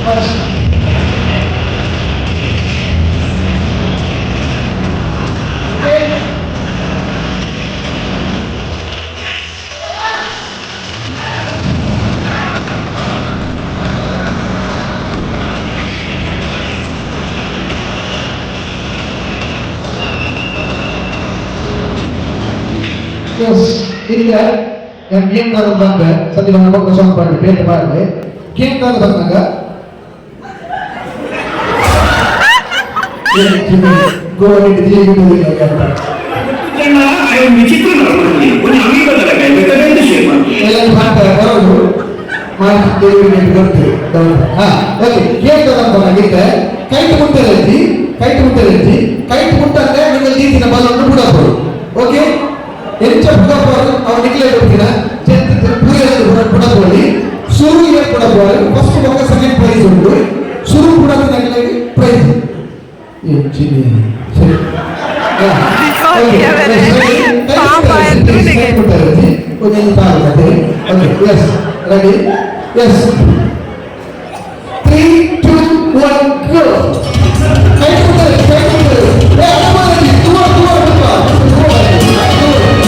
First. Okay. Yes, ಇಲ್ಲ game ಬಂದೆ ಸದ್ಯ ಒಂದು ಸಾಂಗ್ ಪಾಡಿ ಬೇರೆ ಪಾಡಿ ಗೇಮ್ ಬಂದಾಗ ವಿಚಿತ್ರ ಬರೋದು ಓಕೆ ಗೇಮ್ ಬಂದಾಗಿದ್ದೆ ಕೈಟ್ ಮುಟ್ಟಲೆಜ್ಜಿ ಕೈಟ್ ಮುಟ್ಟಲೆಜ್ಜಿ ಕೈಟ್ ಮುಟ್ಟಂದ್ರೆ ನಿಮ್ಮ ದೀತಿನ ಬಲವನ್ನು ಬಿಡಬಹುದು. ಓಕೆ, ಎಂಚ ಪುಡಪೋರು ಅವು ನಿಕ್ಲೆ ಬಿಡ್ತೀನ ಪೂರ ಪುಡಪೋಲಿ ಸುರು ಏರ್ ಪುಡಪೋಲಿ ಫಸ್ಟ್ ಬೊಕ್ಕ ಸೆಕೆಂಡ್ ಪ್ರೈಸ್ ಉಂಟು. ಸುರು ಪುಡಪಿನ ಪ್ರೈಸ್ ಎಂಚಿನಿ ಸರಿ. Okay, yes, ready, yes, 3 2 1 go. ಕೈ ಕೊಡ್ತಾರೆ, ಕೈ ಕೊಡ್ತಾರೆ. ಏ ಅಮ್ಮ, ತುವ ತುವ ತುವ ತುವ ಕೈ ಕೊಡ್ತಾರೆ, ಕೈ ಕೊಡ್ತಾರೆ,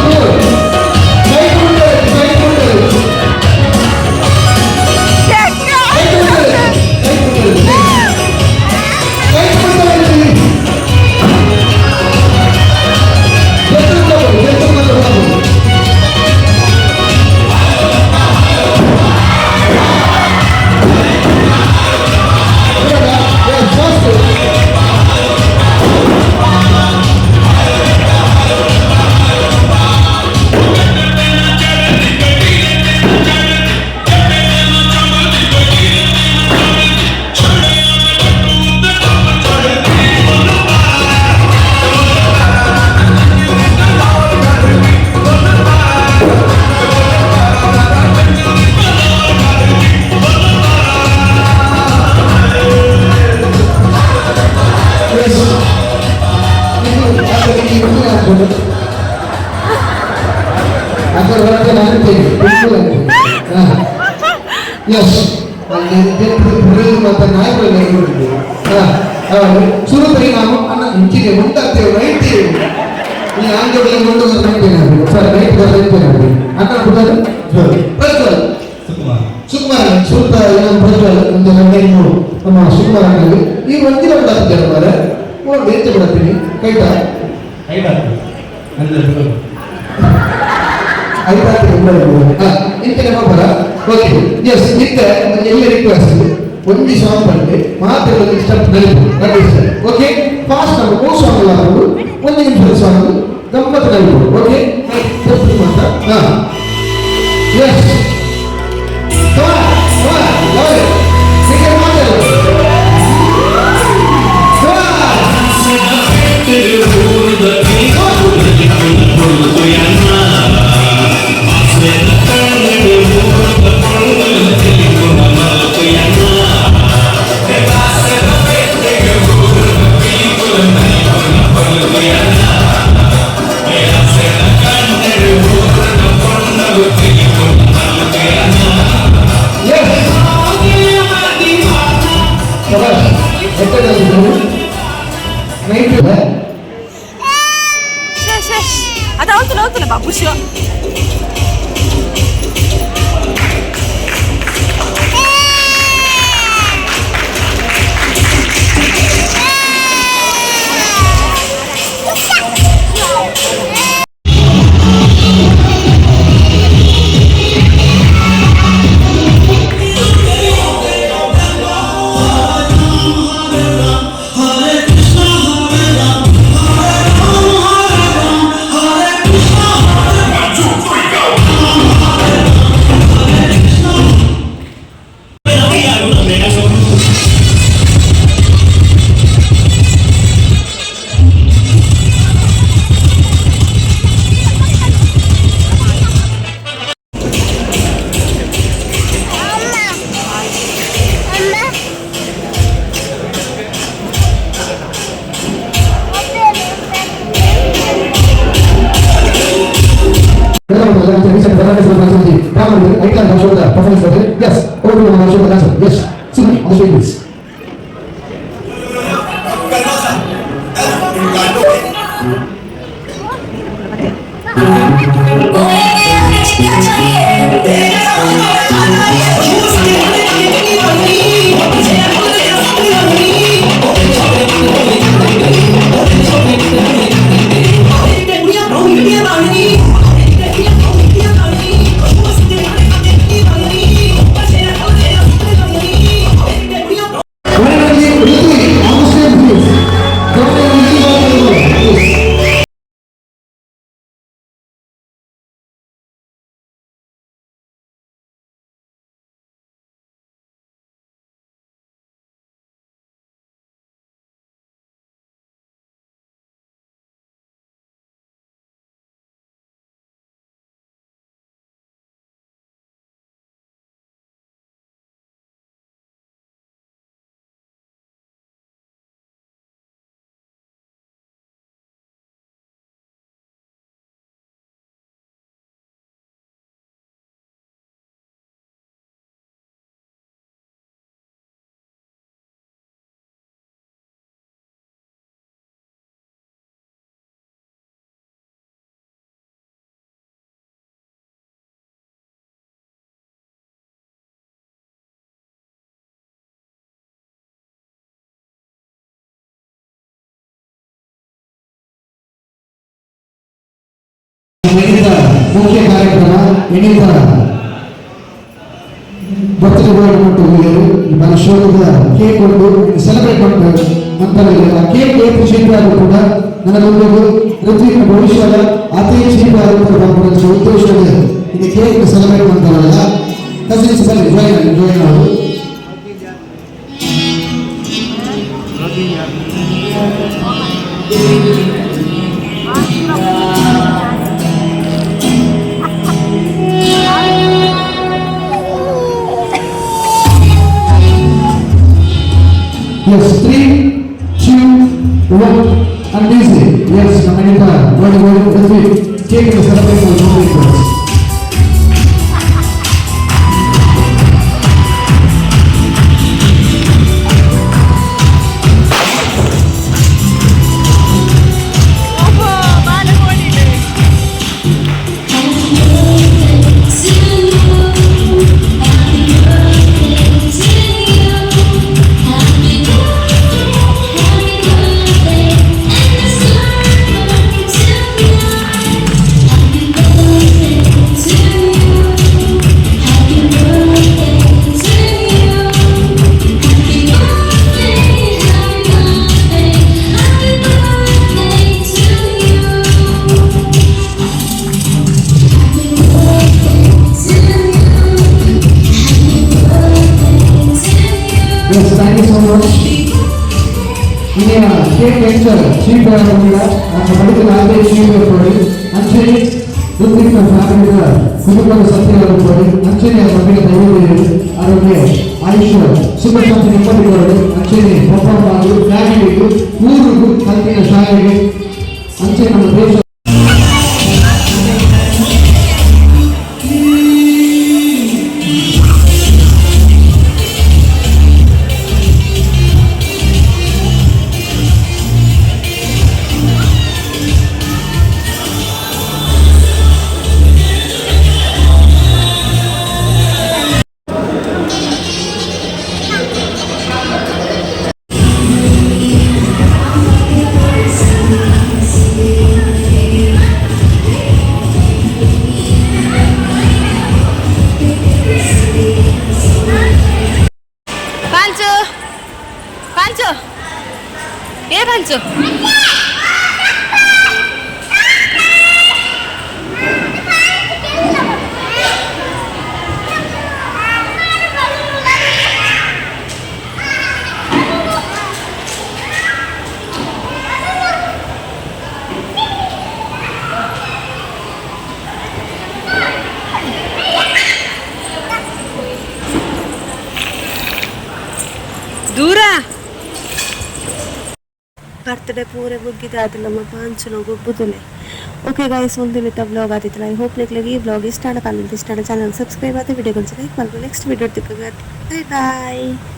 ಕೈ ಕೊಡ್ತಾರೆ, ಕೈ ಕೊಡ್ತಾರೆ, ಕೈ ಕೊಡ್ತಾರೆ. ಎಷ್ಟು ಎಷ್ಟು ಮಾತ್ರ. Yes, first. Yes. ಅక్కడ వరకు అంతే. ಎಸ್, ಮತ್ತು ನಾಯಕರು ಸುರುಪರಿ ನಾವು ಅನ್ನ ಇಂಚಿಗೆ ಮುಂದಾಗ್ತೇವೆ ನೈಟ್ ಈ ಆಂಗ್ಲದಲ್ಲಿ ಮುಂದೆ ಬರ್ತೇನೆ ಸರ್ ನೈಟ್ ಬರ್ತೇನೆ ಅನ್ನ ಬಿಡೋದು. ಪ್ರಜ್ವಲ್ ಸುಕುಮಾರ್. ಸುಕುಮಾರ್ ಸ್ವಲ್ಪ ಏನೋ ಪ್ರಜ್ವಲ್ ಒಂದು ನಮ್ಮ ನಮ್ಮ ಸುಕುಮಾರ್ ಅಂಗಡಿ ಈ ಒಂದಿನ ಬಿಡತ್ತಿದ್ದಾರೆ ಮಾರೆ ಓ ಬೇಂಚ ಬಿಡತ್ತೀನಿ ಕೈಟ. ಐದಾರು ಅಂದ್ರೆ ಐದಾರು. ಇಂತಿನ ಬರ. ಓಕೆ, ಎಸ್, ಇತ್ತೆ ಒಂದು ಎಲ್ಲ ರಿಕ್ವೆಸ್ಟ್ ಒಂಜಿ ಸಾಂಗ್ ಬಂದೆ ಮಾತ್ರ ಒಂದು ಸ್ಟೆಪ್ ನಲಿಪು ಸರ್. ಓಕೆ, ಫಾಸ್ಟ್ ನಮ್ಮ ಓ ಸಾಂಗ್ ಅಲ್ಲ ಒಂದು ನಿಮಿಷದ ಸಾಂಗ್ ಗಮ್ಮತ್ತು ನಲಿಪು. ಓಕೆ, ಸ್ಟೆಪ್ ಮಾತ್ರ. ಹಾ, S. Come on, come on, love it. Sing it, ಮಾತಾಡು. Come on. Yes. ಶಭಾಷ್. ಎಷ್ಟನೇ ನೈಟ್ ಅದು ಅವತ್ತು ನೋಡ್ತಾನೆ ಬಾಬುಷು. Yes. Over to yes, Sydney, on the stage, please. On the stage, please. Please. ಎಣಿತ ಮುಖ್ಯ ಕಾರ್ಯಕ್ರಮ ಎಣಿತ ಭಕ್ತರು ಕೊಟ್ಟು ಹೋಗಿದರು. ಮನುಷ್ಯರದ ಕೇಕ್ ಕೊಟ್ಟು ಸೆಲೆಬ್ರೇಟ್ ಮಾಡಿ ನಂತರ ಆ ಕೇಕ್ ಏತ್ ಚೀಪ್ ಆದರೂ ಕೂಡ ನನಗೊಂದು ಋತ್ವಿಕ್ ಭವಿಷ್ಯದ ಅತಿ ಚೀಪ್ ಆಗುತ್ತಾರೆ ಉದ್ದೇಶ ಇದೆ. ಇದು ಕೇಕ್ ಸೆಲೆಬ್ರೇಟ್ ಮಾಡ್ತಾರಲ್ಲ, ಕಸಿನ್ಸ್ ಬನ್ನಿ, ಜಾಯಿನ್ ಜಾಯಿನ್ ಆಗೋದು. Yes, 3, 2, 1, and music. Yes, ನಮ್ಮನಿಂದ ನೋಡಿ ನೋಡಿ ಋತ್ವಿಕ್ ಕೇಕ್ ಸೆಲೆಬ್ರೇಟ್ ಮಾಡಿ. ಓಹೋ ಬಾಲ ಕೋಡಿದೆ. Yes, thank you so much. ಇಲ್ಲಿನ ಕೇಕ್ ಎಂಚರ್ ಚೀಫ್ ಕೂಡ ನಮ್ಮ ಬಡಿದ ಆದೇ ಚೀಫ್ ಕೊಡಿ. ಅಂಚನೆ ಋತ್ವಿಕ್ನ ಫ್ಯಾಮಿಲಿಯ ಕುಟುಂಬದ ಸತ್ಯಗಳನ್ನು ಕೊಡಿ. ಅಂಚನೆ ಮಗನ ದೈವದೇವರು ಆರೋಗ್ಯ, ಆಯುಷ್ಯ, ಸುಖ, ಶಾಂತಿ, ನೆಮ್ಮದಿ ಕೊಡಿ. ಅಂಚನೆ ಪಪ್ಪ ಫ್ಯಾಮಿಲಿಗೂ, ಊರಿಗೂ, ಕಲ್ತಿನ ಶಾಲೆಗೆ, ಅಂಚೆ ನಮ್ಮ ದೇಶ. ಪಾಂಚು, ಪಾಂಚು, ಏ ಪಾಂಚು. ದೂರ. ಬರ್ತ್ಡೇ ಪೂರ ಮುಗಿದಾದ್ ನಮ್ಮ ಪಾಂಚುನ ಗೊಬ್ಬುದುಲೆ. ಓಕೆ ಗೈಸ್, ಒಂದು ವ್ಲಾಗ್ ಆದಿತ್ತಲ್ಲ. I hope ನಿಕ್ಲೆಗ್ ಈ ವ್ಲಾಗ್ ಇಷ್ಟ ಆಂಡ, ಪಂದ್ ಇಷ್ಟ ಆಂಡ ಚಾನಲ್ ಸಬ್ಸ್ಕ್ರೈಬ್ ಆದ್, ವಿಡಿಯೋ ಲೈಕ್ ಮಲ್ಪು. ನೆಕ್ಸ್ಟ್ ವಿಡಿಯೋ ತಿಕ್ಕುಗ. Bye bye.